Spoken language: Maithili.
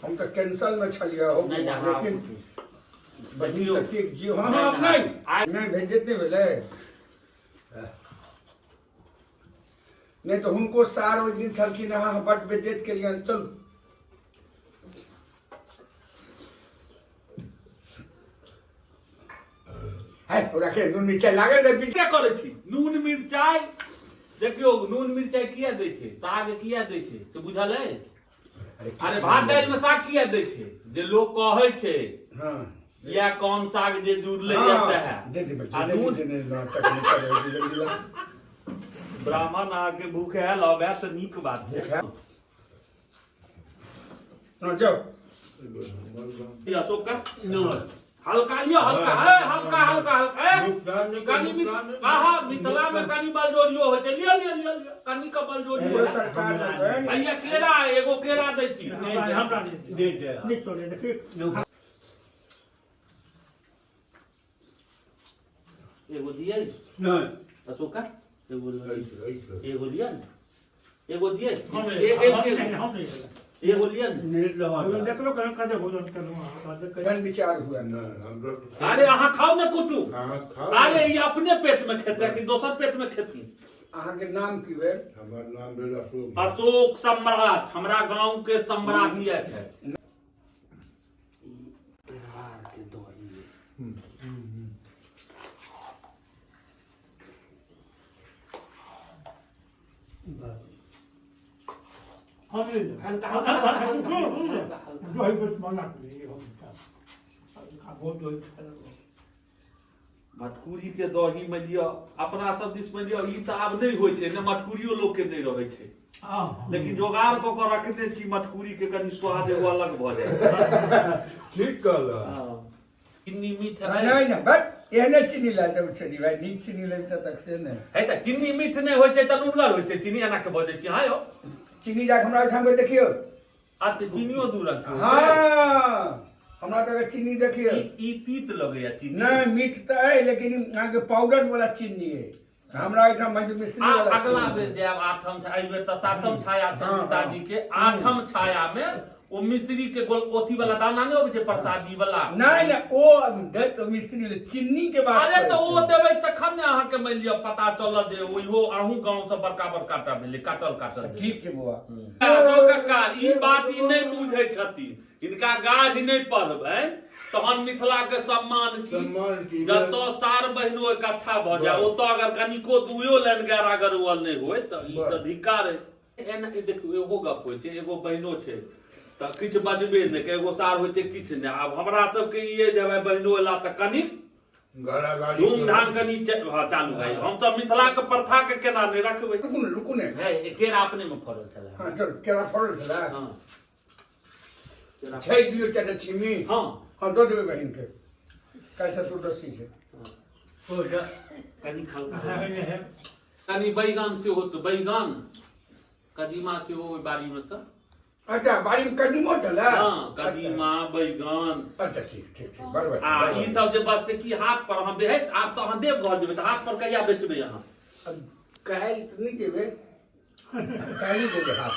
हम तऽ कैंसल मे छलियै हो नहि, नहि, अहाँ लेकिन बहिन देखियौ। ततेक जी हँ नहि, हँ नहि, नहि आइ- नहि भेजत नहि भेलै। नहि तऽ हुनको सार ओहि दिन छलखिन, अहाँ बड बेज्जत केलियनि। चलू। है ओकरा के नून मिरचाइ लागल रहै किया करै छी नून मिरचाइ? देखियौ, नून मिरचाइ किया दै छै, साग किया दै छै, से बुझल अइ? अरे, भात दालि में साग किया दै छै? जे लोक कहै छै या कौन साग जे जुड़लै या तहे दे दे बच्चा आ दे नून दे दे नाटक नहि करे, जल्दी ला। ब्राह्मण अहाँके भूखायल अबै तऽ नीक बात छै। हँ, जाओ। ई अशोक का हल्का लियो, हल्का है, हल्का हल्का हल्का ए, नुकसान नहि कनि नुकसान नहि। आहा, मिथिला में कनि बलजोरियो होइ छै। लियो लियो लियो लियो, कनि का बलजोरियो एगो है। सरकार देबै। भैया, केरा, एगो केरा दै छी। हमरा नहि दे, नहि चले देखिए। एगो दियै? नहि। अशोका, एगो लिअ। अछि, अछि। एगो लिअ ने, एगो दियै। हम एक एक नहीं, एक हम नहीं। एगो लिअ ने। भोजन देखलो करें, कते भोजन केलहुँ अहाँ? एहन विचार हुए। नहि, हमरा तऽ- अरे, अहाँ खाउ ने कुटु। अहाँ खाउ। अरे, ई अपने पेट में खेतै कि दोसर पेट में खेती? अहाँके नाम की भेल? हमर नाम भेल अशोक। अशोक सम्राट, हमरा गांव के सम्राट ये छै। के दही। हम नहीं। हल्का हल्का हल्का हल्का हल्का हल्का। दही बस मना कर, हम बहुत दही खा लेलहुँ। मटकुरी के दही में लिअ, अपना सब दिस में लिअ, ई तऽ आब नहि होइ छै ने, मटकुरियो लोक के नहि रहै छै। लेकिन जोगाड़ कऽ कऽ रखने छी। मटकुरी के कनि स्वाद एगो अलग भऽ जाइ छै। ठीक कहल। चीनी मीठ है? नहि नहि, बस एहने चीनी लए जाउ छली भाइ, नीक चीनी लेब तक से नहि। है तऽ चीनी मीठ नहि होइ छै तऽ नुनगर होइ छै चीनी? एना के बजै छी हाँ यौ? चीनी जाके हमरा ओहिठाम के देखियौ। आ तऽ चीनियो दू रंग के होइ छै। हँ, हमरा तऽ चीनी देखियौ। ई ई तीत लगैया चीनी। नहि, मीठ तऽ अइ, लेकिन ई अहाँके पाउडर वाला चीनी अइ, हमरा ओहिठाम मजमिश्री आ वाला अगला चीनी। बेर जायब, आठम छाया, एहि बेर तऽ सातम छाया छै। पिताजी के आठम छाया में ओ मिश्री के गोल ओथी वाला दाना नहि अबै छै, प्रसादी वाला? नहि नहि, ओ दैत मिश्री ले, चीनी के बात अरे, तऽ करै ओ छी। देबै तखन ने अहाँके मानि लिअ पता चलत जे ओहो अहूँ गाँव से बड़का बड़का टा भेलै, काटल काटल भेलै। ठीक छै बौआ। अशोक कक्का, ई बात ई नहि बुझै छथिन। हिनका गाज नहि पढ़बै तहन मिथिला के सम्मान की? सम्मान की? जतऽ सार बहिनो इकट्ठा भऽ जाय, ओतऽ अगर कनिको दुइयो लाइन गैरा गरुअल नहि होय तऽ ई तऽ धिक्कार है। एना ई देखियौ, एगो गप होइ छै, एगो बहिनो छै तऽ किछु बजबे नहि, एगो सार होइ छै किछु नहि। आब हमरा सबके ई अइ जे भाइ बहिनो एला तऽ कनिक गारागारी धूमधाम कनि हँ, चालू भए। हमसब मिथिला के प्रथा के केना नहि रखबै? रुकू ने, रुकू ने। है, केरा अपने मे फड़ल छलै। हँ, चल, केरा फड़ल छलै। हँ, केरा। छै दियौ चारिटा छिमी। हँ। हँ, दऽ देबै बहिनके, काल्हि चतुर्दशी छै। कनि हल्का कनि बैगन सेहो तऽ, बैगन कदीमा सेहो ओहि बाड़ी मे तऽ। अच्छा, बाड़ी में कदीमो छलै? हँ, कदीमा, बैगन। अच्छा, ठीक ठीक ठीक, बड़ आ ई सब जे बचतै की हाट पर अहाँ बेहैत? आब तऽ अहाँ देवघर जेबै तऽ हाट पर कहिया बेचबै अहाँ? काल्हि तऽ नहि जेबै, काल्हि जेबै हाट।